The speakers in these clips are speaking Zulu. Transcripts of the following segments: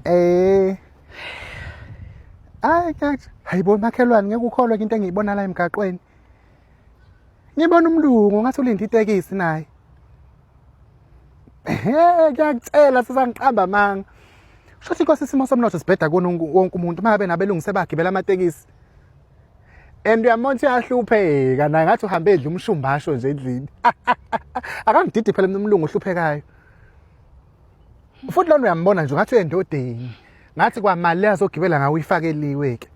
Eh. Hayi kathi, hayibo makhelwane ngeke ukholwe into engiyibona la emgaqweni. Ngibona umlungu ngathi ulinda itekisi naye. Ehe, ngiyakutshela sisangiqamba amanga. Shuthi inkosi isimo somnotho sibheda kuwona wonke umuntu uma ngabe nabelungu sebagibela amatekisi. And uyambona ukuthi uyahlupheka naye ngathi uhambe edla umshumbasho nje endlini. Akangididi phela mina umlungu ohluphekayo. Futhi lona uyambona nje ngathi uyendodeni. Ngathi kwamali azogibela ngawo uyifakeliwe ke.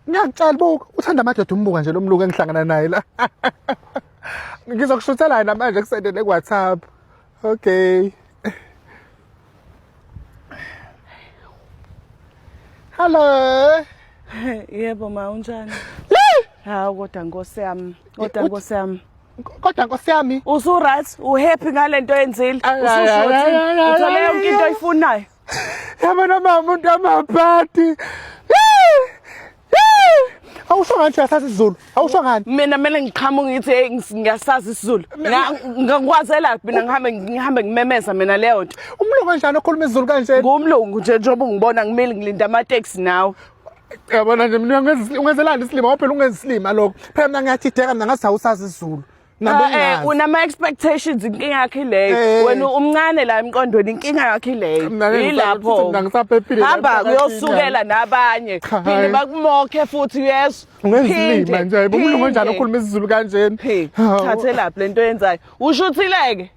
Ngiyakutshela buka uthanda amadoda umbuka nje lo mlungu engihlangana naye la. Ngizokushuthela yena manje kusendele ku WhatsApp. Okay. Hello. Yebo ma unjani? Hawu kodwa nkosi yami, kodwa nkosi yami. Kodwa nkosi yami. Usu right, u happy ngalento oyenzile. Ususho ukuthi uthole yonke into oyifunayo. Yabona mama umuntu amabhadi. Awusho ngani uyasazi isiZulu? Awusho ngani? Mina kumele ngiqhamuke ngithi hey ngiyasazi isiZulu. Ngakwazela mina ngihambe ngihambe ngimemeza mina leyo nto. Umlungu kanjani okhuluma isiZulu kanje? Ngumlungu nje njengoba ungibona ngimile ngilinda ama-taxi nawe. Yabona nje mina ungenzelani isilima ngoba phela ungenza isilima lokho. Phela mina ngiyathideka mina ngathi awusazi isiZulu. Ah, eh, unama expectations inkinga yakhe ileyo eh. wena umncane la emqondweni inkinga yakhe ileyo ilapho hamba kuyosukela nabanye phinde bakumokhe futhi yes ungenzilima nje umlungu onjani okhuluma isiZulu kanjena thathelaphi lento oyenzayo ushuthileke.